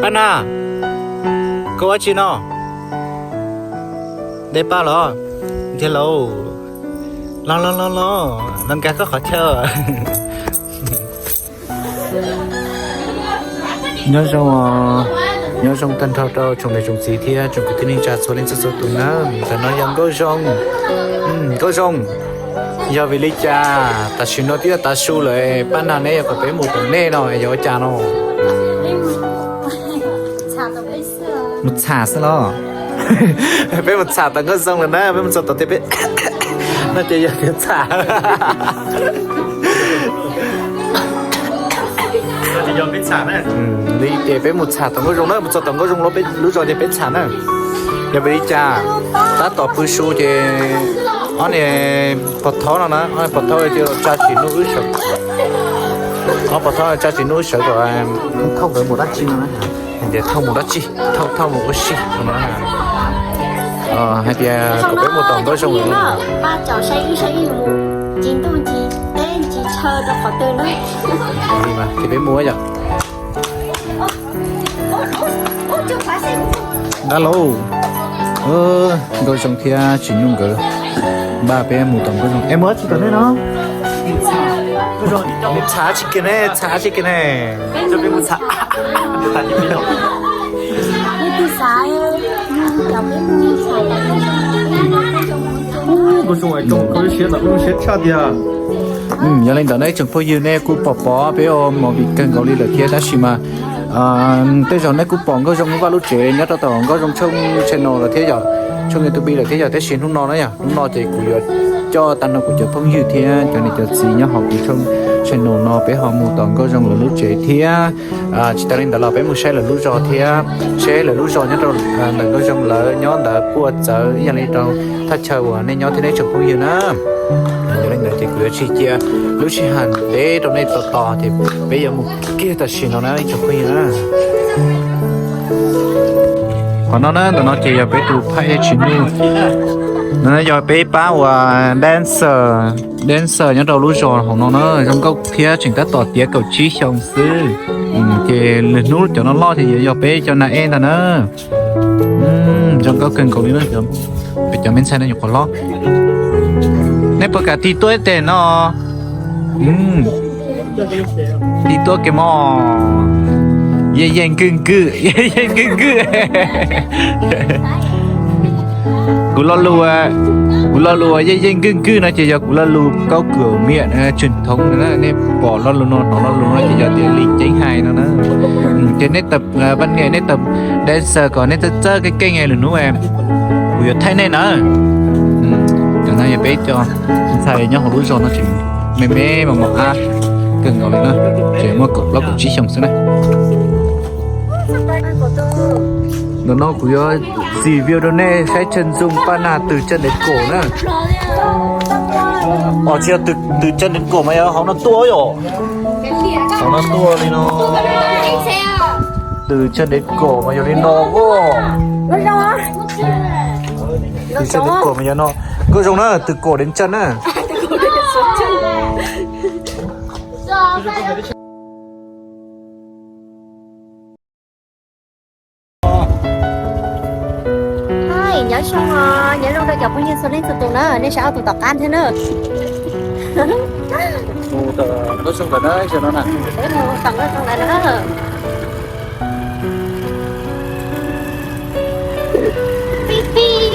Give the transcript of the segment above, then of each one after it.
Paj Nag, koj ua tsi no? De paj los? Ntiag lauj, los los los los, los nkag koj qhov chaw. Nyob zoo, nyob zoo tag nrho rau tsoom niam tsoom txiv thiab tsoom kwv tij neej tsa txhua leej txhua txhua tus nawb. Ntawm no yog Nkauj Zoo. Nkauj Zoo, yog vim li cas tam sim no twb yuav tav su lawm, Paj Nag neb yuav kom peb mus tom nej no yog ua cas no? Mus txham xwb los? Peb mus txham tom Nkauj Zoo lawm na, peb mus txog tom tias peb no ces yog tias txham. Li ces peb mus txham tom Nkauj Zoo na, mus txog tom Nkauj Zoo lub zos ces peb txham na. Yog vim li cas tab tom pw su ces ob niag pog thaub no na, ob niag pog thaub cia li tsa tsis nuj wb sawv, ob pog thaub tsa tsis nuj wb sawv kom thauj nkawd mus dab tsi no na. Hais tias thauj mus dab tsi, thauj thauj mus ua si no na. Hais tias kom peb mus tom Nkauj Zoo lawm. Ces peb mus yom. Dab laug, Nkauj Zoo thiab Tsim Nuj nkawd npaj peb mus tom Nkauj Zoo. Es mus dab tsi tom nej no? Txhav tsis kiag ne, txhav tsis kiag ne. Nkauj Zoo, Nkauj Zoo siab tshaj tiag. Yog li ntawd nej tsoom phooj ywg, nej kuj pom pom peb ua movie kawg nkaus li lawm thiab, tab sis mas tej zaum nej kuj pom Nkauj Zoo Vaj lub tsev nyob rau tom Nkauj Zoo tshooj channel lawm thiab yom, tshooj YouTube lawm thiab yom, tab sis hnub no na yom, hnub no ces kuv yuav coj tag nrho kuv cov phooj ywg thiab cov niam cov txiv nyob hauv kuv tshooj channel no peb ho mus tom Nkauj Zoo lawv lub tsev thiab. Tsis tas li ntawd los peb mus saib lawv lub zos thiab, seb lawv lub zos nyob rau ntawm Nkauj Zoo lawv nyob ntawd puas txawv ib yam li rau thaj chaw uas nej nyob thiab nej tsoom phooj ywg na. Yog li ntawd ces kuv yuav tsis cia lub sij hawm ntev rau nej tos tos ces peb yuav mus kiag tam sim no na ib tsoom phooj ywg na. Qhov no na, ntawm no ces yog peb tus phaj Tsim Nuj, no yog peb pab uas dancer, dancer nyob rau lub zos hauv no na. Zoo nkauj thiab tseem tab tom tiav kaum tsib xyoo xwb. Ces lwm hnub cov no loj ces yuav yog peb cov nas ej ntag na. Zoo nkauj kawg nkaus li na, peb cov me ntxhais no nyuam qhuav hlob. Nej puas kam tig tuaj ib teg no? Tig tuaj kiag mog. Yeej yeej nkwj nkwj, yeej yeej nkwj nkwj. Kuv lo lus, kuv lo lus yeej yeej nkwj nkwj no ces yog kuv lo lus kaub kwm miam tseem thoov na. Nej pom lo lus no, hnov lo lus no ces yog tias li ceeb hais no na. Ces nej tawm vaj niam, nej tawm dancer kom nej txawj txawj keej keej lwm hnub kuv yuav thaij nej na. Cov no yog peb cov ntxhais nyob hauv lub zos no tseem me me mos mos ab kawg nkaus li na, tseem muaj kaum plaub kaum tsib xyoo xwb na. Ntawm no kuv yuav review rau nej saib chaw ntxoo Paj Nag tws chaw ntev kaum na. Os, tsis yog tws chaw ntev kaum mas yog hauv no tuaj yom. Hauv no tuaj li no. Tws chaw ntev kaum mas yog li no. Tws chaw ntev kaum mas yog no. Nkauj Zoo na, tws kaum ntev chaw na. Nyob zoo, nyob zoo rau cov phooj ywg txhua leej txhua tus na, nej saib ob tug tom qab thiab na. Mus tom Nkauj Zoo lawm na, peb mus tom Nkauj Zoo lawm na. Pib pib.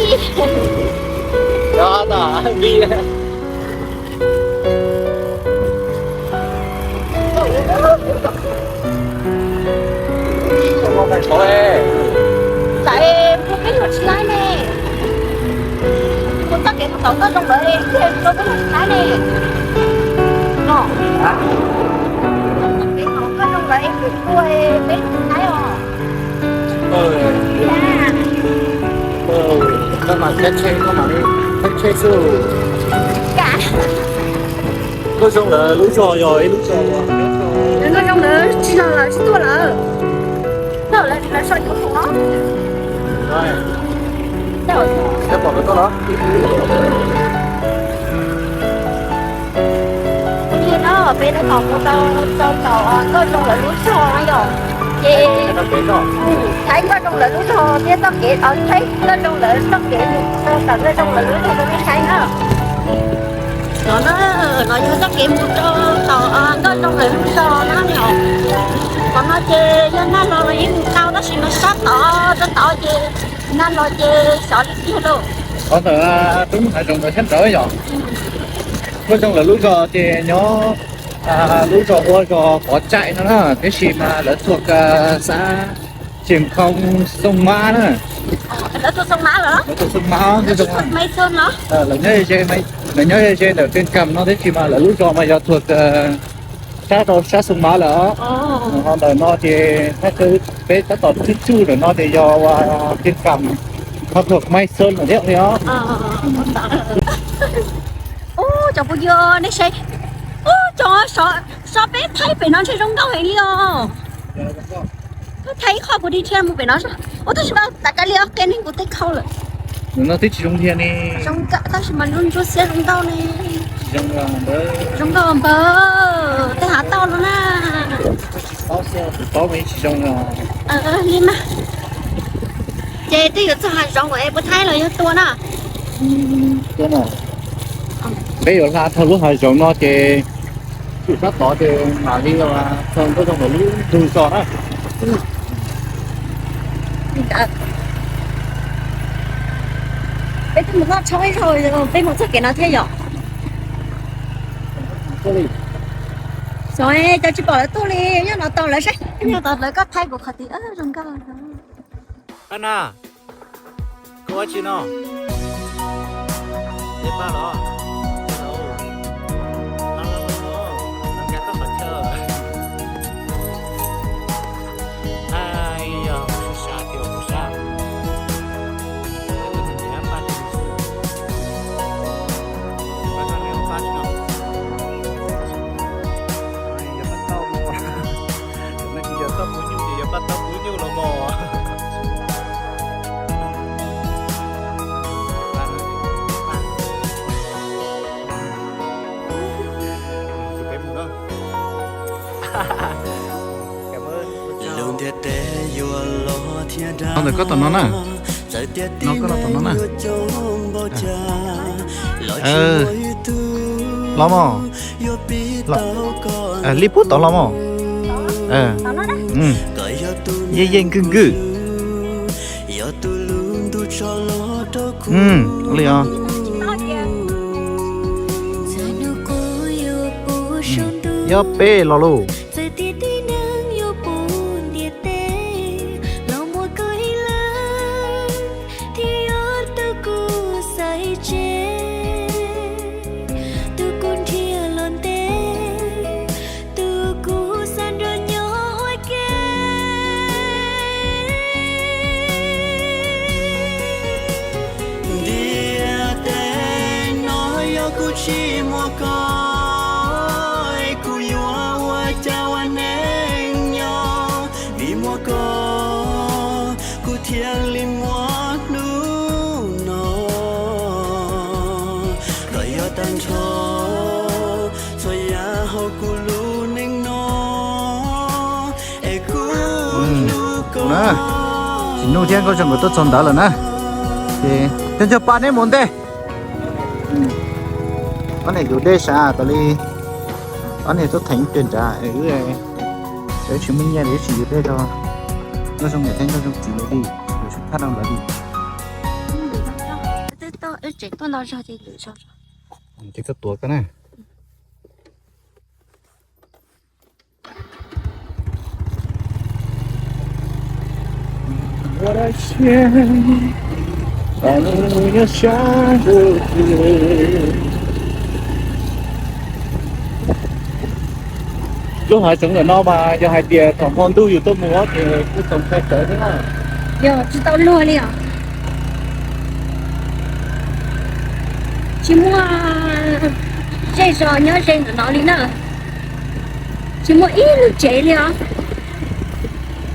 Ntxawm, kuv peb mus tsis laib ne. Kuv txoj kev mus tom Nkauj Zoo lawm, kuv peb mus tsis laib ne. No, kev tom Nkauj Zoo lawm, kuv peb mus tsis laib os. Koj mas thiab tsheb, koj mas li thiab tsheb xwb. Nkauj Zoo lawv lub zos yog ib lub zos uas Nkauj Zoo lawv tsis los lawv tsis tuaj lawm. Tawm lawv tsis lawv so yuav tus no. Pom lawv tuaj los. Li no peb tab tom mus rau tom Nkauj Zoo lawv lub zos no yom, ces Thaij nkauj zoo lawv lub zog thiab txoj kev, thaij nkauj zoo lawv txoj kev mus rau tom nkauj zoo lawv lub zog rau nej saib na. No na, no yog txoj kev mus rau tom nkauj zoo lawv lub zog na. Qhov no ces yog nag los los yeej mus tau tab sis mas sab tod rau tod ces nag los ces xyov li tiag lauj. Qhov ntawm lub hav zoov ntawd sab nraud yom. Nkauj zoo lawv lub zog ces nyob lub zos ua zos Pov Tsaim no na, tiam sis mas lawv thuam xab Tseem Khoo Xoo Mab na. Lawv thuam Xoo Mab, lawv nyob ze ze ntawm Tseem Khoo no tiam sis mas lawv lub zos mas yog thuam sab rau sab Xoo Mab lawm. Ho ntawm no ces peb tab tom tsuj tsuj ntawm no ces yog Tseem Khoo, ho thuam Mai Xoo lawm thiab os. Ub, cov phooj ywg nej saib, ub, cov so peb thaij pem no ntshe zoo nkauj heev li os. Thaij ib qho kuv dhia dhia mus pem no. Ub, tab sis mas tas kav liam, qe neeg kuv tej khau lawm. Nws no twb tsis zoo dhia ne. Zoo nkauj tab sis mas ntsuab xiab zoo nkauj ne. Zoo nkauj npawg, tej hav tauj no na. Tsis paub xwb, kuv paub mas yeej tsis zoo os. Li mas. Ces twb yuav txog hav zoov es puas thaij los yog tua na? Tua na. Peb yuav hla txog lub hav zoov no ces tsum sab tod ces mam li txog nkauj zoo lawv lub zos na. Peb twb mus noj tshoob ib zaug, peb mus txoj kev no thiab yom. Xyov, cas tsis pom lawv tuaj li, nyob no tos lawv saib, nyob tos lawv koj thaij kuv qhov tid zoo nkauj. Ab na, koj ua tsi no? Dej paj los? Ntawm koj tom no na. No koj no tom no na. Los mog. Li puag tod los mog. Yej yej nkwj nkwj. Li os. Yob peb los lauj. Ntiaj teb no yog kuv tsis muaj koj, kuv yuav ua cas ua neej nyob, vim muaj koj kuv thiaj li muaj hnub no. Koj yog tag nrho txhua yam hauv kuv lub neej no, es kuv hlub koj. Tsis nug thiab, Nkauj Zoo nkawd tuaj txog ntawd lawm na. Ces coj coj pa neb mus ntej. Ob niag yuav dej sav tas li, ob niag tuaj theem ib pliag nrad, wb tsis muaj nyiaj li, wb tsis yuav dej rau Nkauj Zoo niam thiab Nkauj Zoo txiv lawv li, yuav tsum thaj rau lawv li. Ces koj tuav koj na. Lub hav zoov ntawm no mas yog hais tias thaum hmo ntuj yus tuaj mus ces kuj txaus ntshai tsawv thiab na. Yog tsis tau luag li os. Tsis muaj zej zos nyob ze ntawm no li na. Tsis muaj ib lub tsev li os.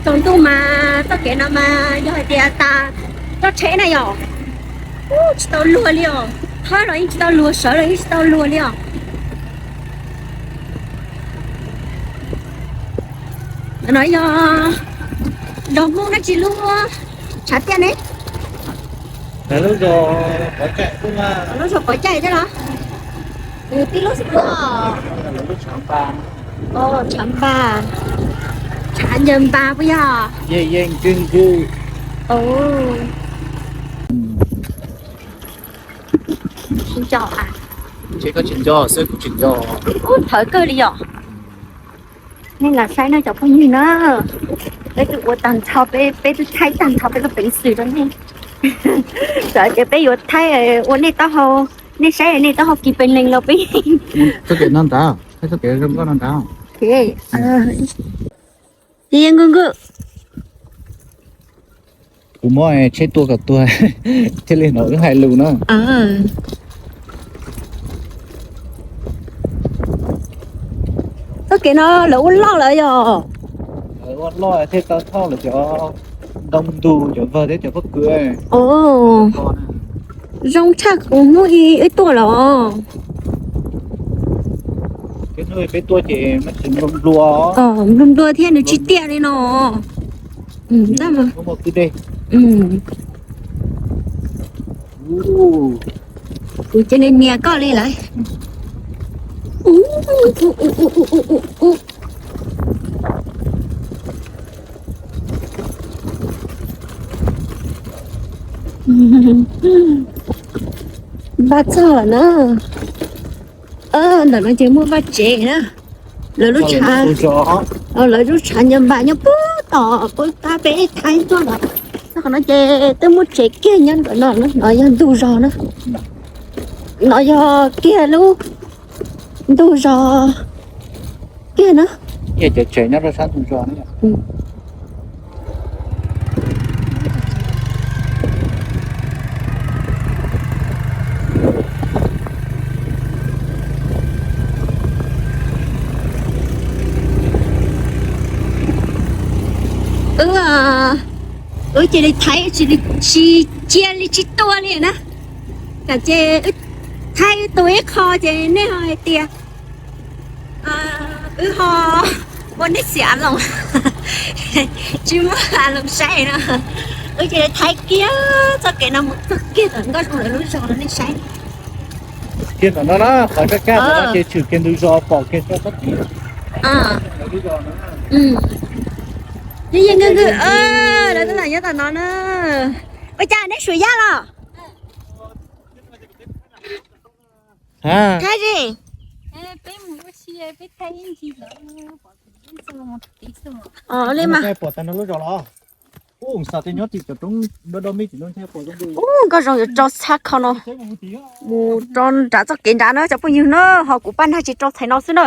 Tsaus ntuj mas txoj kev no mas yog hais tias tas toj tsheb na yom, tsis tau luag li os. Thawb los yeej tsis tau luag, sawv los yeej tsis tau luag li os. No yog Zos Hmoob dab tsi lub tshav tiaj ne? Lub zos Pov Caim xwb mas. Lub zos Pov Caim thiab los? Tib lub xwb. Tshav npa, tshav npa puas yog? Sib nco, seb kuv tsis nco. Ub, thawv kawg li yom. Nej los saib no cov phooj ywg na, peb twb ua tag nrho, peb, peb twb thaij tag nrho peb lub peev xwm rau nej. Txawm tias peb yuav thaij ua nej taub hau, nej saib nej taub hau kis pees lees los peb. Txoj kev no ntag, txoj kev zoo nkauj no ntag. Kuv muab tsheb tua kom tuag thiaj li hnov wb hais lus na. Txoj kev no lawv ua loj lawm yog? Lawv ua loj thiaj tau thauj lawv cov ntoo ntug cov vawg thiab cov pob kws. Zoo tshaj kuv hnub ib wb tuaj los. Peb tuaj ces nplua nplua, nplua nplua thiab nws tsis tiaj li no. Kuv cia li nias koj li lawm. Vaj txog lawm na. Ntawm no ces muaj vaj tsev na. Lawv lub tshav, lawv lub tshav nyob npam nyob puag tom puag ta peb thaij tuaj lawm. Qhov no ces twb muaj tsev kiag nyob ntawm no, no yog ntug zos na. No yog kiag lub ntug zos kiag na. Cov tsev nyob rau sab ntug zos na. Wb, wb cia li thaiv, tsis cia li tsis tua li na. Tam ces wb thaiv tua ib qho ces nej ho hais tias wb ho ua nej xiam a loos, tsis muaj a loos saib no. Wb cia li thaiv kiag txoj kev no mus txog kiag tom Nkauj Zoo lawv lub zos no nej saib. Kiag tom no na, qhov kaj kaj tom no ces tshwm kiag ntug zos pom kiag txoj sab tid. Yeej yeej, lawv tab tom nyob tom no na. Ua cas neb suav yaj los? Thaib zi? Li mas pom tag no lub zos los. Ub, Nkauj Zoo yuav rau txhab kho no mus rau nram txoj kev nrad na cov phooj ywg na, ho kuv paj nag tsis rau txhais no xwb na.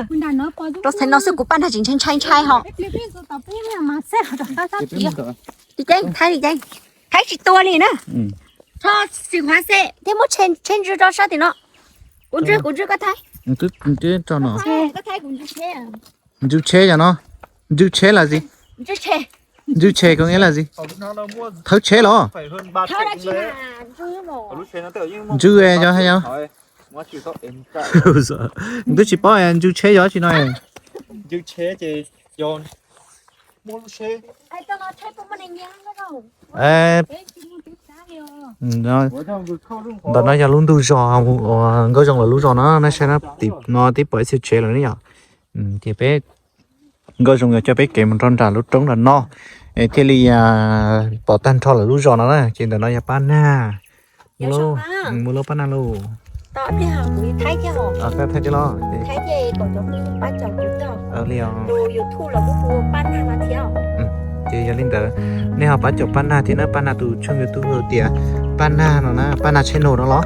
Rau txhais no xwb kuv paj nag tsis ntshai ntshai ntshai ho. Li ceeb, thaib li ceeb, thaib tsis tua li na. Rho xim khuav xeb thiab muab tsheb ntsws rau sab tim no. Kuv ntsws, kuv ntsws koj thaib. Ntsws tsheb yog no. Ntsws tsheb là gì? Ntsws tsheb có nghĩa là gì? Thawb tsheb los? Ntsws yog hais yog? Twb tsis paub ntsws tsheb yog tsi no. Ntawm no yog lub ntug zos, Nkauj Zoo lawv lub zos no, nej saib na, tim no twb pom ib txhia tsev lawm ne yom. Ces peb, Nkauj Zoo yuav coj peb kev mus rau nram lub roob nram no, es thiaj li pom tag nrho lawv lub zos no na. Ces ntawm no yog paj nag, muaj lub paj nag lauj. Li os. Ces yog li ntawd, nej ho pab caum paj nag thiab na, paj nag tus tshooj YouTube hu tias paj nag no na, paj nag channel no los.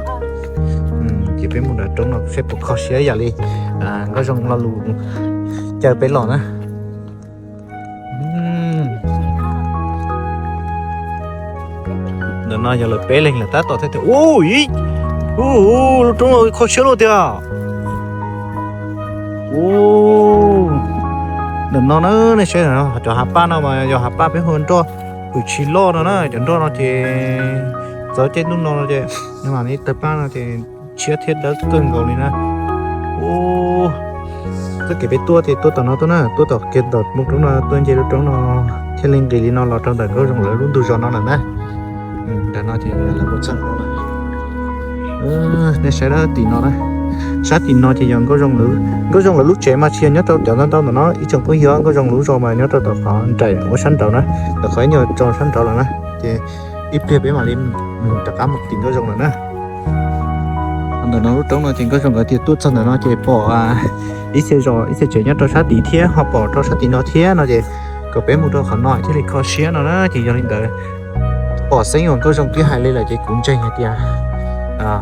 Ces peb mus nram roob no seb puas kho siab yam li Nkauj Zoo lo lus caw peb los na. Ntawm no yog lawv peb leeg lawm tab tom thiaj tias, ub, ub, lub roob no kho siab luaj tiag. Ub, ntawm no na, nej saib cov hav paj no mas yog hav paj peb hu nroj hwm tshis loj no na, cov nroj no ces txawv caij ntuj no ces ib tawg paj no ces tshiab thiab dawb kawg nkaus li na. Ub, txoj kev peb tuaj ces tuaj tom no tuaj na, tuaj tom kiag tom mus roob no tuaj nce lub roob no thiaj Thiaj li nqis li no los rau ntawm Nkauj Zoo lawv lub ntug zos no lawm na. Ntawm no ces lawv mus txog no lawm. Nej saib dab tim no na. Sab tim no ces yog Nkauj Zoo lawv, Nkauj Zoo lawv lub tsev mas tsis yog nyob rau cov ntau ntau ntawm no, ib tsoom phooj ywg, Nkauj Zoo lub zos mas nyob rau tom qhov nraim ua sab nraud na, tom qhov ib nyuag tso sab nraud lawm na. Ces ib pliag peb mam li rov qab mus tim Nkauj Zoo lawm na. Ntawm no lub roob no ces Nkauj Zoo nkawd tias tuaj txog ntawm no ces pom ib txhia zos ib txhia tsev nyob rau sab tid thiab ho pom rau sab tim no thiab no ces kom peb mus rau qhov no thiaj li kho siab no na. Ces yog li ntawd pom xeeb uas Nkauj Zoo twb hais li lawm ces kuv ntseeg hais tias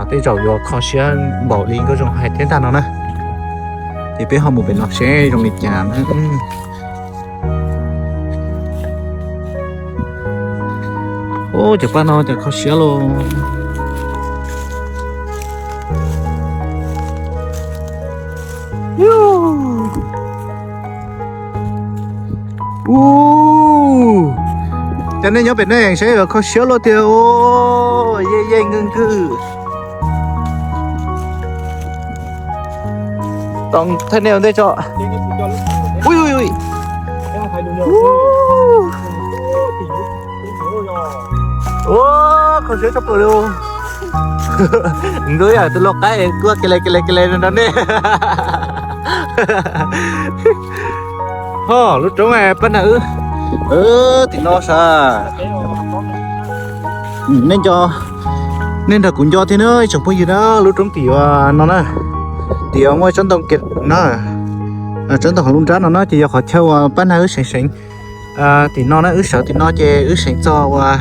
tej zaum yuav kho siab npaum li Nkauj Zoo hais thiab ntag no na. Ces peb ho mus pem no seb zoo li cas na. Ub, cov paj no cas kho siab lauj. Ub, cas nej nyob pem no seb kho siab luaj tiag, ub, ye ye nkwj nkwj. Thaij nej ua ntej tso. Ui, ui, ui. Ua, kho siab tshaj plaws li. Nkawd yam tus lau qaib kuj ke le ke le ke le rau nej. Ho lub roob pab nag wb, tim no sav. Nej nco, nej nrog kuv nco thiab na ib tsoom phooj ywg na, lub roob tim no na, tim muaj tsob ntoo ke na, tsob ntoo hauv lub nrab no na ces yog qhov chaw uas pab nag wb seev seev. Tim no na wb sawv tim no ces wb seev txog uas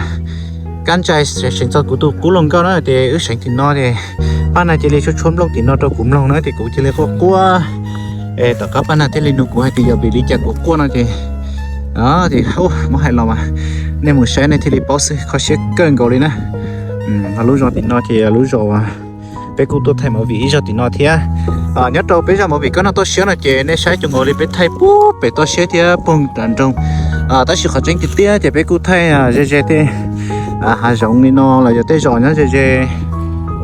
Kab Ntsais, seev txog kuv tus qub hluas nkauj na ces wb seev tim no ces pab nag cia li tshuab tshuab nplooj tim no rau kuv mloog na ces kuv cia li quaj quaj. Es tom qab pab nag thiaj li nug kuv hais tias yog vim li cas kuv quaj no ces, ces muab hais los mas nej mus saib nej thiaj li paub xwb, kho siab kawg nkaus li na. Ho lub zos tim no ces lub zos peb kuj tuaj thaij movie ib zaug tim no thiab. Nyob rau peb zaj movie koj noj toj siab no ces nej saib cuag nkaus li peb thaij puag pem toj siab thiab puag nram nroog. Tab sis qhov tseeb tiag tiag ces peb kuj thaij ze ze tej hav zoov li no los yog tej zos nyob ze ze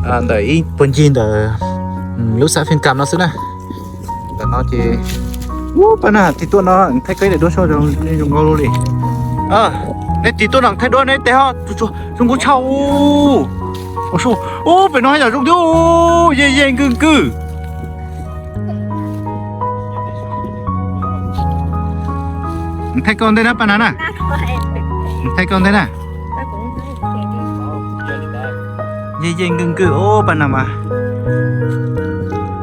ntawm ib puag ncig ntawm lub xã Phiêng Căm no xwb na. Ntawm no ces, ub, pab nag tig tuaj no thaij koj ib daim duab soj zoo nkauj li. Nej tig tuaj no thaij duab neb tes ho zoo nkauj tshaj. Ub, pem no yam zoo thiab, ye ye nkwj nkwj. Thaij koj ntej na pab nag na. Thaij koj ntej na. Ye ye nkwj nkwj, ub, pab nag mas.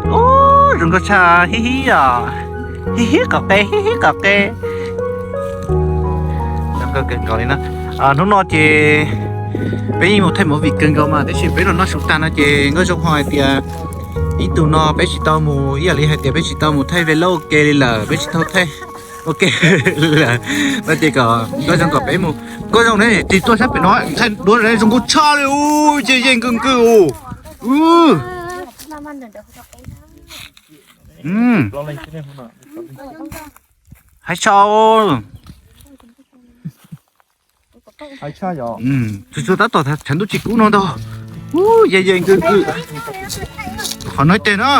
Ub, zoo nkauj tshaj, hib hib os. Hib hib qom qe, hib hib qom qe. Zoo nkauj kawg nkaus li na. Hnub no ces peb yeej mus thaij movie kawg nkaus mas tab sis peb los noj su tag no ces Nkauj Zoo ho hais tias ib tug no peb tsis tau mus, ib yam li hais tias peb tsis tau mus thaij vlog ua ke li lawm, peb tsis tau thaij ua ke li lawm no ces kom Nkauj Zoo kom peb mus. Nkauj Zoo ne tig tuaj sab pem no thaij duab zoo nkauj tshaj li, ub, ye ye nkwj nkwj. Hais tshaj. Tsuas tsuas tab tom tshav ntuj tsis kub no ntag. Ub, ye ye nkwj nkwj. Qhov no ib teg no.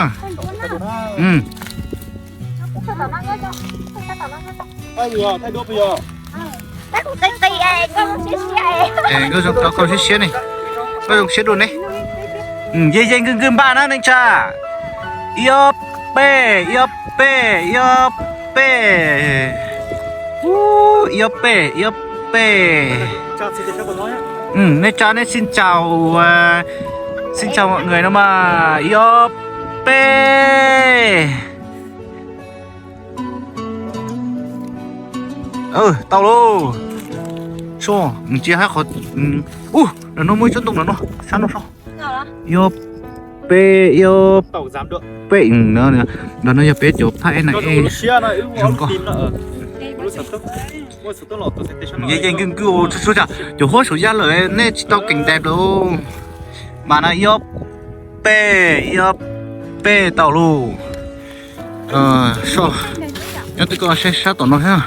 Nkauj Zoo rau koj siab siab ne. Nkauj Zoo siab dua ne. Ye ye nkwj nkwj npaj na neej tsa. Ib ob peb, ib ob peb, ib ob peb. Ub, ib ob peb, ib ob peb. Nej tsa nej xin chào, xin chào mọi người no mas, ib ob peb. Tau lauj. Ntsia hab qhov, ub, no muaj ib tsob ntoo no, sab no so. Ib ob peb, ib ob peb. No yog peb cov phaj ej na ej zoo nkauj. Ye ye nkwj nkwj, tsuas tsuas cov huab saum yaj lawm nej tsis tau keem ntais lawm. Mas no ib ob peb, ib ob peb tau lauj. Nyob twb koj saib sab tom no thiab.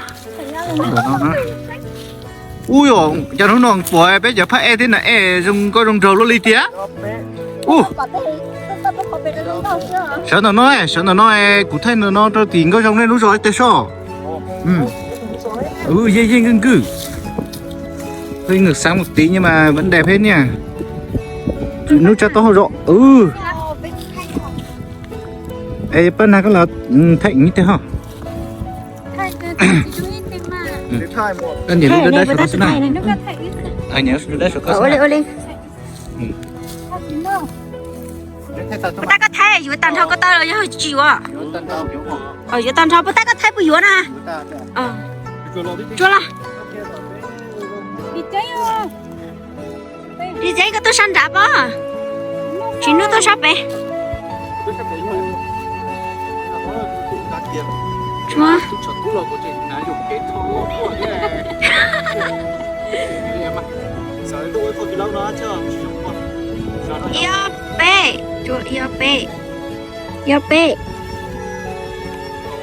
Ub yom, cas hnub no pom peb cov phaj ej thiab na ej zoo nkauj zoo nraug luaj li tiag. Ub, sawv ntawm no, sawv ntawm no, kuv thaij ntawm no rau tim Nkauj Zoo nej lub zos ib teg soj. Ub, yej yej nkawj nkawj. Hơi ngược sáng một tí nhưng mà vẫn đẹp hết nha. Hnub tsab taub hau zom. Ub. Es pab nag koj los thaij ib teg ho. Koj niam lub dab dab saum koj xwb na. Niam lub dab saum koj xwb na. Puas tag koj thaij yuav tag nrho koj taw los yog tsis yuav? Yuav tag nrho puas tag koj thaij puas yuav na? Tsuas los. Ris tsev koj tuaj sab nrad pob, tsis hnub tuaj sab pem. Ib ob peb, ib ob peb, ib ob peb,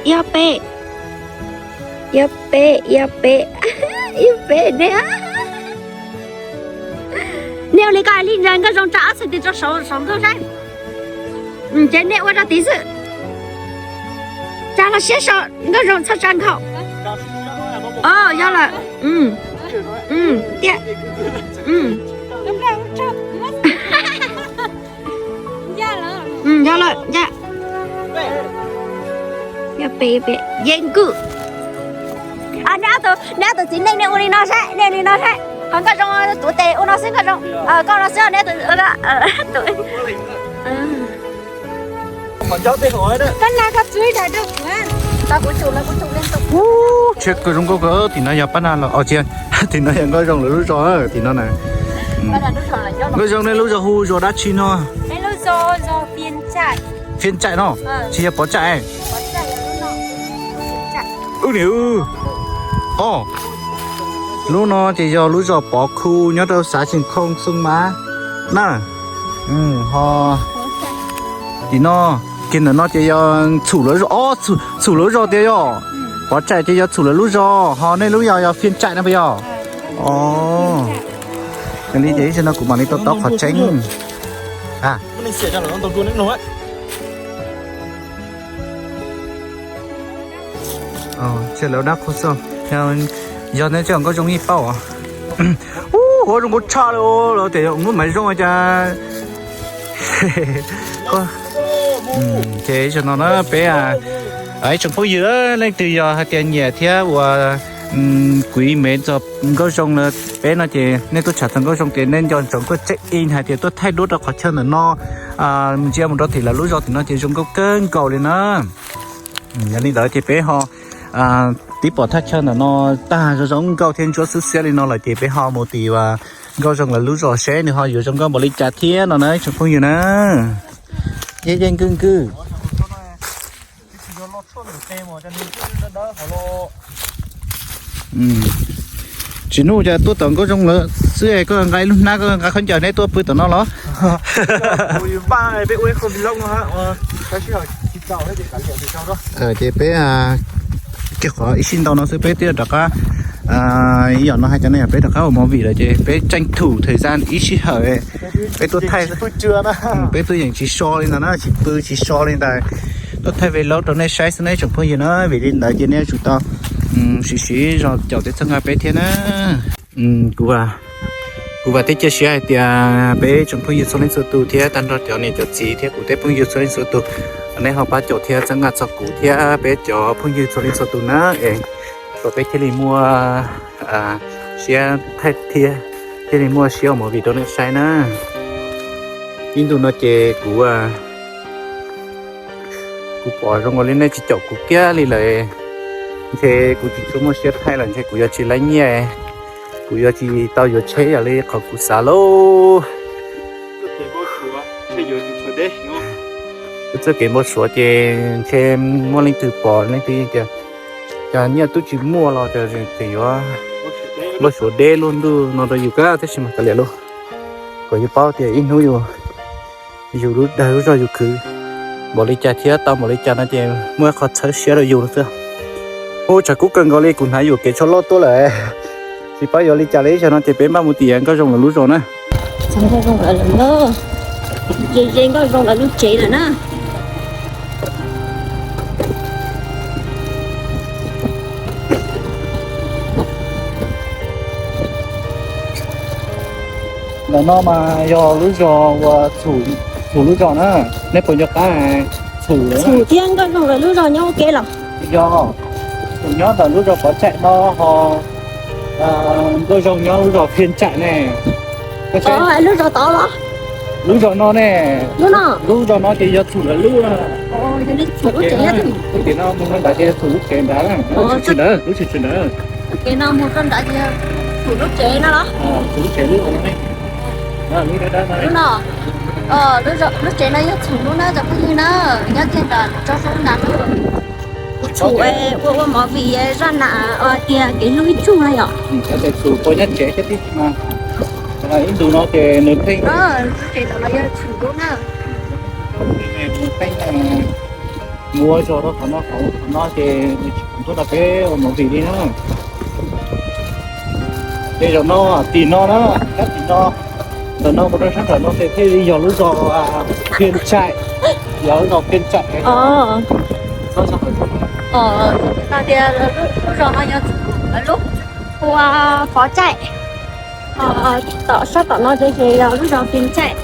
ib ob peb, ib ob peb, ib ob peb, ib ob peb, nej. Nej ua li koj li ntawd nkauj zoo tsa ob txhais tes rau saum nkauj saib. Ces nej ua rau tid xwb. Tsa los siab so, nkauj zoo txhob tsa nkhaus. Yog lawm. Tiag. Yog lawm, yog. Yog pem, pem, yeej kuj. Neb ob tug txiv neej nej ua li no saib, nej ua li no saib. Ho nkauj zoo tuav tes ua no xwb nkauj zoo. Koj ua no xwb neb tus. Ub, tsheb kawg zoo nkauj kawg, tim no yog pab nag los, tim no yog nkauj zoo lawv lub zos, tim no na. Nkauj zoo nej lub zos hu zos dab tsi no? Phiaj Tsaim no, tsis yog Pov Tsaim. Ub ni, o, lub no ces yog lub zos Pov Khu nyob rau xav Xeem Khoo Xoo Mab na. Ho tim no, kiag ntawm no ces yog Txhum lawv zos, o, Txhum lawv zos tiag yog. Pov Tsaim ces yog Txhum lawv lub zos, ho nej lub yog yog Phiaj Tsaim no puas yog? O, li ces ib zaug no kuv mam li tau taub qhov tseeb. Yog nej coj nkauj zoo ib pauj. Ub, ua zoo nkauj tshaj li los tias nkauj mas zoo cas. Ces zaum no na peb, ib tsoom phooj ywg leej twg yog hais tias nyiam thiab uas kuv ib me txog nkauj zoo lawm peb no ces nej tuaj tsham txog nkauj zoo ces nej nco ntsoov tuaj check in hais tias tuaj thaij duab rau qhov chaw ntawm no, ntsia mus rau tim lawv lub zos tim no ces zoo nkauj kawg nkaus li na. Yog li ntawd ces peb ho tib pom thaj chaw ntawm no tag zoo zoo nkauj thiab ntsuab xwb xiab li no lawm ces peb ho mus tim uas nkauj zoo lawv lub zos seb nws ho yuav zoo nkauj npaum li cas thiab no na tsoom phooj ywg na. Yeej yeej nkawj nkawj. Tsis hnub cas tuaj tom nkauj zoo lawm xwb es koj nqa ib lub hnab koj nqa khaub ncaws neb tuaj pw tom no los? Ces peb kiag qhov ib sij ntau no xwb peb twb rov qab, ib yam no hais tias no yog peb rov qab ua movie lawm ces peb tranh thủ thời gian ib sij hawm peb tuaj thaij, peb tuaj yeem tsis so li ntawd na, tsis pw tsis so li ntawd, tuaj thaij vlog rau nej saib xwb na tsoom phooj ywg na. Vim li ntawd ces nej yuav tsum tau siv siv zog caum thiab txhawb nqa peb thiab na. Kuv, kuv vam thiab cia siab hais tias peb tsoom phooj ywg txhua leej txhua tus thiab tag nrho cov niam cov txiv thiab kuv tej phooj ywg txhua leej txhua tus, nej ho pab caum thiab txhawb nqa txog kuv thiab peb cov phooj ywg txhua leej txhua tus na, es kom peb thiaj li muaj siab thaij thiab thiaj li muaj siab ua movie rau nej saib na. Ib ntu no ces kuv, kuv pom zoo nkaus li nej tsis caum kuv kiag li lawm, ntshe kuv tsis tshua muaj siab thaij lawm ntshe kuv yuav tsis laib nyiaj, kuv yuav tsis tau yuav tsheb yam li qhov kuv xav lauj. Txoj kev npau suav ces ntshe muaj leej twg pom leej twg tias cas nyiaj twb tsis muaj los tseem yuav npau suav deb luaj ntuj no rau yus kawg tab sis mas kav liam lauj, kom yus paub tias ib hnub yus, yus lub dag lub zog yus khwv npaum li cas thiab tau npaum li cas no ces muaj ib qho txhawb siab rau yus no xwb. Ub, tshav kub kawg nkaus li, kuv hnav yuam kev tsho loj tuaj lawm. Tsis paub yuav li cas li, ib zaug no ces peb npaj mus tim nkauj zoo lawv lub zos na. Nkauj zoo lawv lub, ze ze nkauj zoo lawv lub tsev lawm na. Ntawm no mas yog lub zos uas Txhum lub zos na, nej puas nco qab Txhum lawm? Txhum thiab Nkauj Zoo lawv lub zos nyob ua ke los? Yog, Txhum nyob ntawm lub zos Pov Tsaim no ho, Nkauj Zoo nyob lub zos Phiaj Tsaim ne. Lub zos tod los? Lub zos no ne. Lub no? Lub zos no ces yog Txhum lawv lub. Txhum lub tsev. Ces no mus rau nrad ces Txhum lub tsev nrad, lub tsev ntawd. Ces no mus rau nrad ces Txhum lub tsev no los? Txhum lub tsev lub no ne. Lub no, lub tsev no yog Txhum lub na cov phooj ywg na, nyob kiag nrad tso zoo nrad. Kuv Txhum ua ua movie zaj nam tias kev hlub ib txuj no yom. Txhum puas nyob tsev thiab tib si mas ib ntus no ces nws pheej, tsev tom no yog Txhum lub na. Nws pheej mus ua zog rau qhov no qhov no ces nws tsis khoom tuaj nrog peb ua movie li na. Ces zaum no tim no na, sab tim no, ntawm no mus rau sab nram no ces thiaj li yog lub zos Phiaj Tsaim, yog lub zos Phiaj Tsaim. Tias lub zos no yog lub ua Pov Tsaim, tom sab tom no ces yog lub zos Phiaj Tsaim.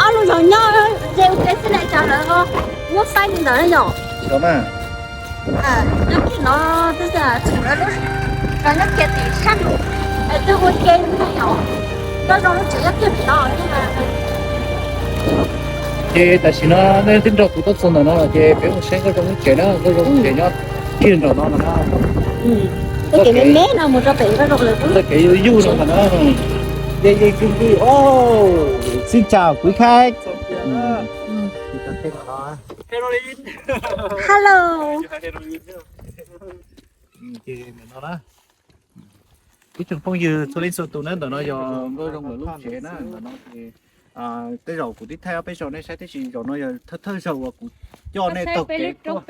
Ob lub zos nyob ze ua ke xwb na, cas lawv muab faib li ntawd yom? Nyob kiag no, Txhum lawv lub zos nyob kiag tim sab nraud, twb ua ke yom. Nkauj Zoo lub tsev nyob kiag tim no. Ces tam sim no nej twb nrog kuv tuaj txog ntawm no lawm ces peb mus saib Nkauj Zoo lub tsev na, Nkauj Zoo lub tsev nyob kiag nraum no ntag na. Txoj kev me me no mus rau pem Nkauj Zoo lawv lub, txoj kev yuj yuj no ntag na. Yeej yeej kwj kwj. Xin chào quý khách. Hello. Ib tsoom phooj ywg txhua leej txhua tus na, ntawm no yog Nkauj Zoo lawv lub tsev na, ntawm no ces tej zaum kuv twb thaij ob peb zaug nej saib, tab sis zaum no yog thawj thawj zaug uas kuv coj nej taug kev tuaj.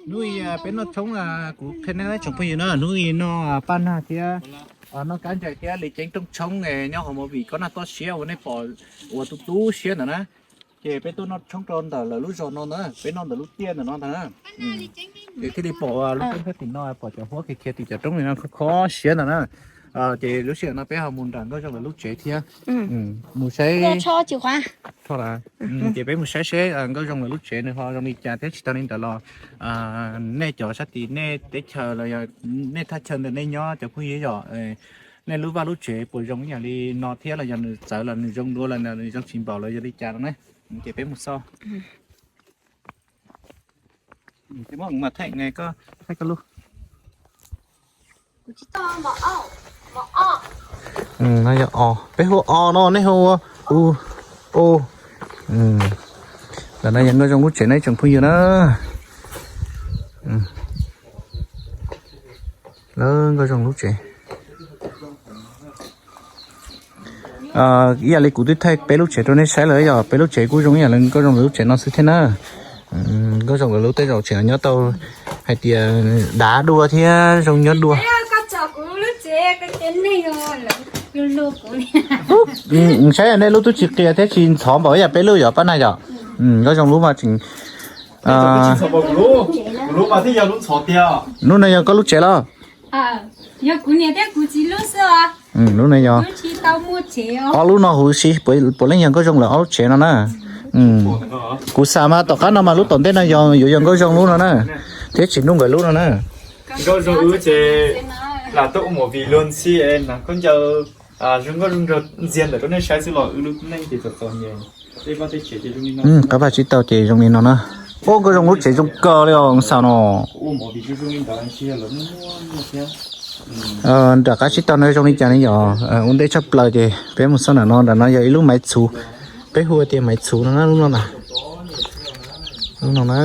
Hnub i peb noj tshoob, kuv qhia nej tsoom phooj ywg na, hnub i noj paj nag thiab noj kab ncaig thiab li ceeb rooj tshoob nyob hauv movie Kob Nag Toj Siab uas nej pom uas tu tu siab ntawd na. Ces peb tuaj noj tshoob rau ntawm lawv lub zos no ntag, peb noj ntawm lub tiaj ntawm no ntag na. Ces thiaj li pom lub roob thiab tim no pom cov huab khiav khiav tim cov roob li no kho kho siab ntawd na. Ces lub sij hawm no peb ho mus nram Nkauj Zoo lawv lub tsev thiab. Mus saib. Ces peb mus saib seb Nkauj Zoo lawv lub tsev nws ho zoo li cas thiab tsis tag li ntawd los nej cov sab tim nej teb chaws los yog nej thaj chaw ntawm nej nyob cov phooj ywg yom, nej lub vaj lub tsev puas zoo ib yam li no thiab los yog nws txawv los nws zoo dua los nws zoo tsis npaum los yog li cas no na. Ces peb mus xauj. Ces muab mas thaij, koj thaij koj lub. No yog os, peb hu os no, nej hu ua u, u. Ntawm no yog Nkauj Zoo lub tsev na ib tsoom phooj ywg na. Lawv Nkauj Zoo lub tsev. Ib yam li kuv twb thaij peb lub tsev rau nej saib lawm yog peb lub tsev kuj zoo ib yam li Nkauj Zoo lawv lub tsev no xwb thiab na. Nkauj Zoo lawv lub tej zaum tseem nyob tau hais tias dav dua thiab zoo nyob dua. Saib nej lub twb tsis qias thiab tsis ntxhov npaum ib yam peb lub yom Paj Nag yom. Nkauj Zoo lub mas tseem. Lub no yog koj lub tsev los? Lub no yog. Ob lub no huv si puav leej yog Nkauj Zoo lawv ob lub tsev no na. Kuv xav mas tom qab no mas lub tom ntej no yog yuav yog Nkauj Zoo lub no na, thiab Tsim Nuj nkawd lub no na. Nkauj Zoo lub ces lam tuaj ua movie luag ntxhi na, khaub ncaws zoo nkauj zoo nraug ntxiag ntawm rau nej saib xwb los wb lub neej ces txom txom nyem. Qab vaj tsib taug ces zoo li no na. Ua Nkauj Zoo lub tsev zoo kawg li os xav no. Nram qab tsib taug no zoo li cas ne yom, ua ntej tshaj plaws ces peb mus xauj nram no, nram no yog ib lub maiv txhuv, peb hu tias maiv txhuv no na, lub no na. Lub no na,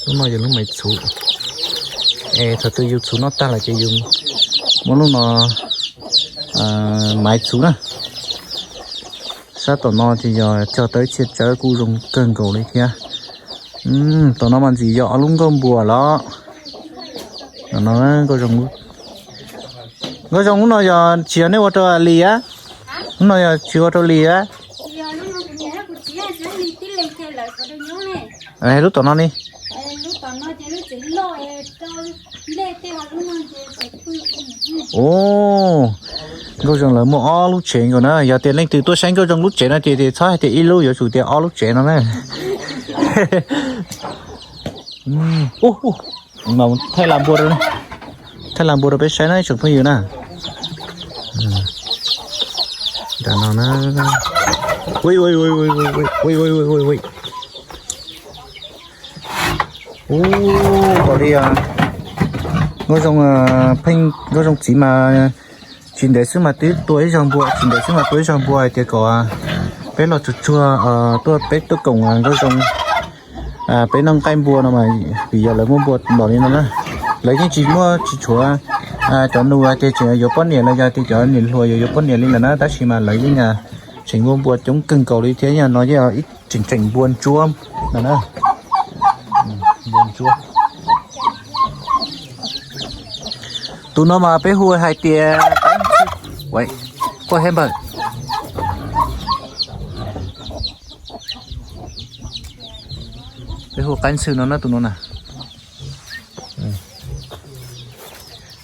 lub no yog lub maiv txhuv. Es thaum twg yus txhuv noj tag lawm ces yus muab lub no maiv txhuv na. Sab tom no ces yog cog tau ib txhia tsawb kuj zoo kawg nkaus li thiab. Tom no mas ntxim yog ob lub nkauj npuas los. Nkauj Zoo, Nkauj Zoo lub no yog tsis yog nej ua rau Lis a? Lub no yog tsis ua rau Lis a? Lub tom no ni. Ub, Nkauj Zoo lawv muaj ob lub tsev nkaus na. Yog tias leej twg tuaj saib Nkauj Zoo lub tsev no ces txhob hais tias ib lub, yuav tsum tias ob lub tsev no na. Thaij las npua rau, thaij las npua rau peb saib na ib tsoom phooj ywg na. Nram no na. Ub, kom li Nkauj Zoo, Pheej Nkauj Zoo txiv mas tsis ntev xwb mas twb tua ib zaug npua, tsis ntev xwb mas tua ib zaug npua hais tias kom peb los tsuag tsuag tuaj, peb tuaj koom Nkauj Zoo, peb noj nqaij npua no mas vim yog lawv muaj npua npaum li no na. Lawv yeej tsis muaj, tsis tshuav cov nus hais tias tseem yuav poj niam los yog tias cov niam hluas yuav yuav poj niam li lawm na, tab sis mas lawv yeej tseem muaj npua coob kawg nkaus li thiab. Yog no yeej ib tseem tseem npua ntsuab no na. Npua ntsuab. Tus no mas peb hu hais tias, quaj hej npawg. Peb hu qaib ntxhw no na, tus no na.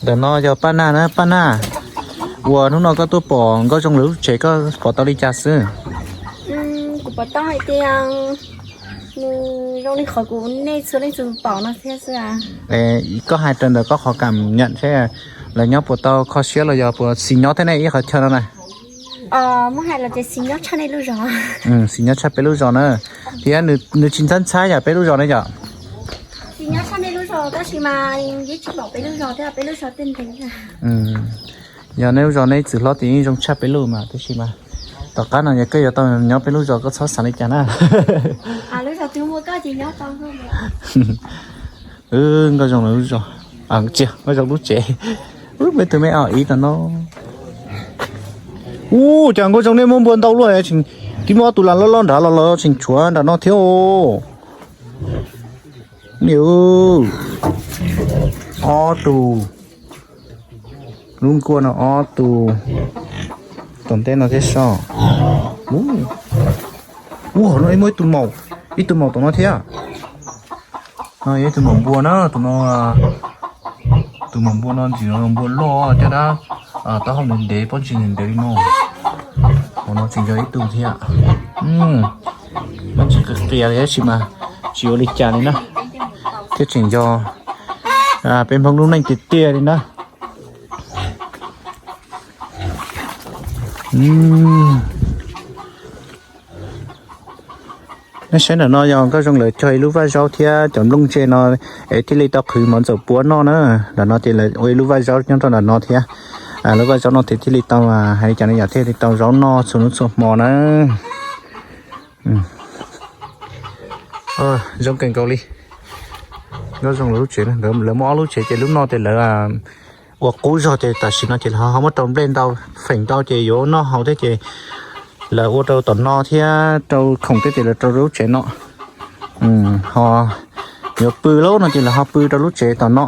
Ntawm no yog Paj Nag na, Paj Nag. Ua hnub no koj tuaj pom Nkauj Zoo lawv lub tsev koj pom tau li cas xwb? Kuv pom tau hais tias nws zoo li qhov kuv nej txhua leej txhua tus pom no thiab xwb. Koj hais raws ntawm koj qhov kam nyam seb lawv nyob puas tau kho siab los yog puas xis nyob thiab ne ib qhov chaw no na? Muab hais los ces xis nyob tshaj nej lub zos. Xis nyob tshaj peb lub zos na. Thiab nws tsis ntxhab ntxhab yam peb lub zos na yom. Xis nyob tshaj nej lub zos tab sis mas yeej tsis pom peb lub zos thiab, peb lub zos tej ntev. Yog nej lub zos nej txwm hlob tias yeej zoo tshaj peb lub mas, tab sis mas tom qab no yog koj yuav tau nyob peb lub zos koj txhob xav li cas na. Lub zos twg muaj koj ces nyob tau. Nkauj Zoo lub zos, tsis, Nkauj Zoo lub tsev. Ub, peb tus me os ib tom no. Ub, cas Nkauj Zoo nej muaj npua ntau luaj, twb muaj ob tug las loj loj nrad los los tseem tshuav nram no thiab. Niam, ob tug, lub nkuaj no ob tug, tom ntej no thiab soj. Ub, no muaj ib tug maum, ib tug maum tom no thiab. No yog ib tug maum npua na, tus no, tus maum npua no ntxim npua loj caj dab, taub hau ntev ntev, pob ntseg ntev ntev li no. Hauv no tseem yog ib tug thiab. Pob ntseg qias qias li tab sis mas tsis ua li cas li na, thiab tseem yog peb Hmoob lub neej tiag tiag li na. Nej saib nram no yog Nkauj Zoo lawv cog ib lub vaj zaub thiab cov nplooj ntse no es thiaj li tau qhwv mov ntxaum puab noj na. Nram no ces lawv ua ib lub vaj zaub nyob rau nram no thiab. Lub vaj zaub no ces thiaj li tau hais li cas ne yom, thiaj li tau zaub noj txhua hnub txhua hmo na. Zoo kawg nkaus li. Nkauj Zoo lawv lub tsev, lawv muaj ob lub tsev ces lub no ces lawv ua qub zog ces tam sim no ces lawv ho muab rau nplej ntau, feem ntau ces yuav noj haus thiab ces lawv ua rau tom no thiab rau khoom thiab ces lawv rau lub tsev no. Ho yuav pw lawm no ces lawv ho pw rau lub tsev tom no.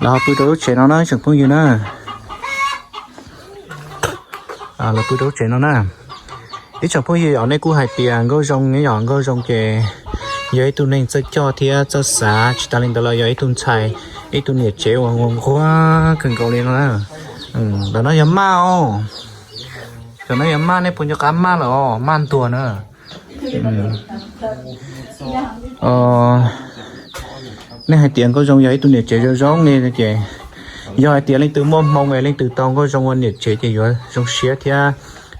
Lawv ho pw rau lub tsev no na tsoom phooj ywg na. Lawv pw rau lub tsev no na. Ib tsoom phooj ywg, nej kuj hais tias Nkauj Zoo ne yom, Nkauj Zoo ces yog ib tug neeg txawj coj thiab txawj xav, tsis tas li ntawd los yog ib tug ntxhais, ib tug niam tsev uas nquag nquag kawg nkaus li no na. Ntawm no yog maj os. Ntawm no yog maj, nej puas nco qab maj lawm os, maj ntuag na. Nej hais tias Nkauj Zoo yog ib tug niam tsev zoo zoo li ces yog hais tias leej twg muaj hmoo es leej twg tau Nkauj Zoo ua niam tsev ces yuav zoo siab thiab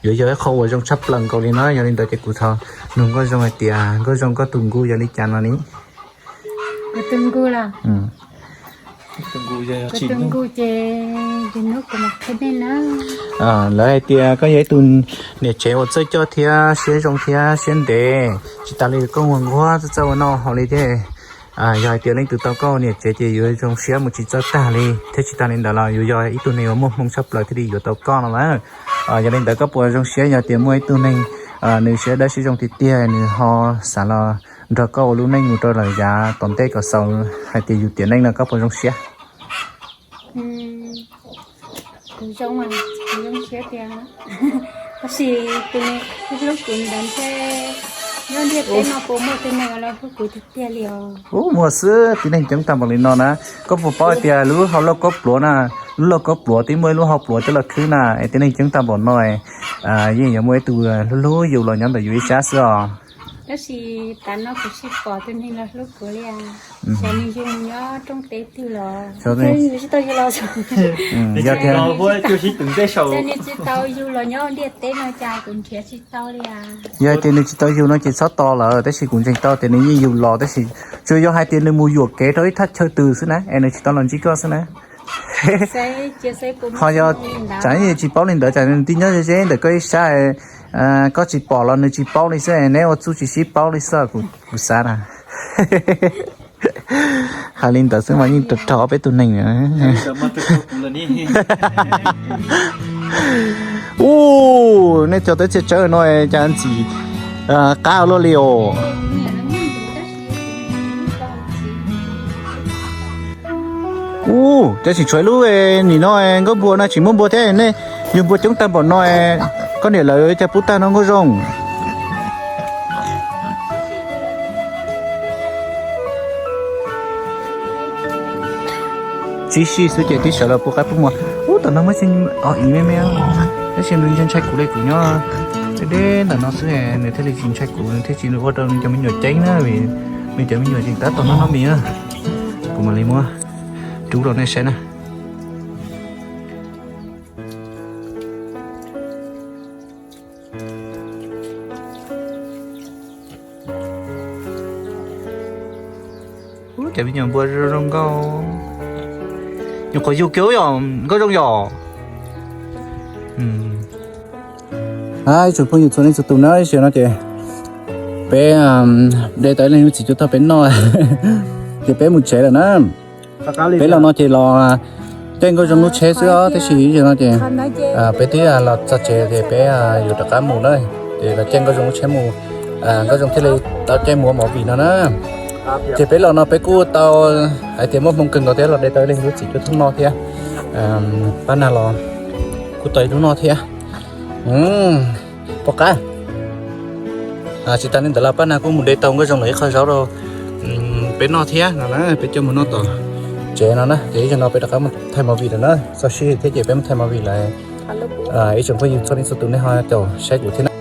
yuav yog ib qho uas zoo tshaj plaws nkaus li na. Yog li ntawd ces kuv thov nug Nkauj Zoo hais tias Nkauj Zoo koj tus nkuj yog li cas no ni? Kuv tus nkuj los? Kuv tus nkuj ces, ces hnub kuv mam qhia nej na. Lawv hais tias koj yog ib tug niam tsev uas txawj coj thiab siab zoo thiab siab ntev, tsis tas li koj nquag nquag txawj txawj ua noj haus li thiab. Yog hais tias leej twg tau koj ua niam tsev ces yuav zoo siab mus tsis txawj tag li, thiab tsis tas li ntawd los yuav yog ib tug neeg uas muaj hmoo tshaj plaws thiaj li yuav tau koj no na. Yog li ntawd koj puas zoo siab yog tias muaj ib tug neeg nws siab dawb siab zoo tiag tiag nws ho xav los nrog koj ua lub neej mus rau lawm yav tom ntej kom xaus hais tias yus tiam neej no koj puas zoo siab? Kuv zoo, kuv zoo siab tiag. Tab sis tus Hlub kuv ntawd ntshe nyob ntiaj teb no puas muaj tus neeg los hlub kuv tiag tiag li os. Ub, muaj xwb, tib neeg coob tag npaum li no na. Koj puas paub hais tias lub hau lauj kaub pluav na, lub lauj kaub pluav twb muaj ib lub hau pluav coj los khwb na, es tib neeg coob tag npaum no, yeej yuav muaj ib tug hlub hlub yus los nyob ntawm yus ib sab xwb os. Tab sis tav no kuv tsis pom tus neeg los hlub kuv li. Xyov nws yug mus nyob rooj teb twg los. Yog tias nws tsis tau yug los nyob ntiaj teb no cas kuv nrhiav tsis tau li. Yog tias nws tsis tau yug no ces txhob tos lawm, tab sis kuv ntseeg tau tias nws yeej yug los, tab sis tsuas yog hais tias nws mus yuam kev rau ib thaj chaw twg xwb na, es nws tsis tau los ntsib koj xwb na. Ho yog tsam tsis paub li ntawd, tsam nws tib nyob ze ze ntawm koj ib sab, koj tsis pom los nws tsis paub li xwb, neb ua txuj tsis sib paub li xwb, kuv xav na. Hais li ntawd xwb mas yeej rog rog peb tus neeg. Ub, nej cov teb txiaj tsawv no cas ntxim qab luaj li os. Ub, cas tseem tshuav ib lub nim no nkauj npua no tsis muaj npua thiab ne, yug npua coob tag npaum no, koj niam lawv cas pub tag no Nkauj Zoo. Tib si xwb ces twb sawv los pub qaib pub muag. Ub, tom no muaj ib me me, tab sis nws ntshai ntshai kuv li, kuv nyob deb deb ntawm no xwb, nws thiaj li tsis ntshai kuv, nws thiaj tsis ua rau nws cov me nyuam ceeb na, vim nws cov me nyuam tseem tab tom noj noj mis na. Kuv mam li muab rub rau nej saib na. Ub, cov me nyuam npua zoo zoo nkauj. Nyuam qhuav yug kiag yom, Nkauj Zoo yom. Ib tsoom phooj ywg txhua leej txhua tus na, ib zaug no ces peb de tau ib leeg lub txiv cuab thoj peb noj ces peb mus tsev lawm na. Peb los no ces los caij Nkauj Zoo lub tsheb xwb os, tab sis ib zaug no ces peb twb los txog tsev ces peb yuav rov qab mus na. Ces los caij Nkauj Zoo lub tsheb mus, Nkauj Zoo thiaj li tau caij mus ua movie no na. Ces peb los no peb kuj tau hais tias muaj hmoo kawg nkaus thiab, los de tau ib leeg lub txiv cuab thoj noj thiab. Pab Nag los kuj tau ib lub noj thiab. Pom qab. Tsis tas li ntawd los Pab Nag kuj mus de tau Nkauj Zoo lawv ib qho zaub rau peb noj thiab no na, peb coj mus noj tom tsev no na. Ces ib zaug no peb rov qab mus thaij movie lawm na, txog sij hawm thiab ces peb mus thaij movie lawm. Ib tsoom phooj ywg txhua leej txhua tus nej ho caum saib kuv thiab na.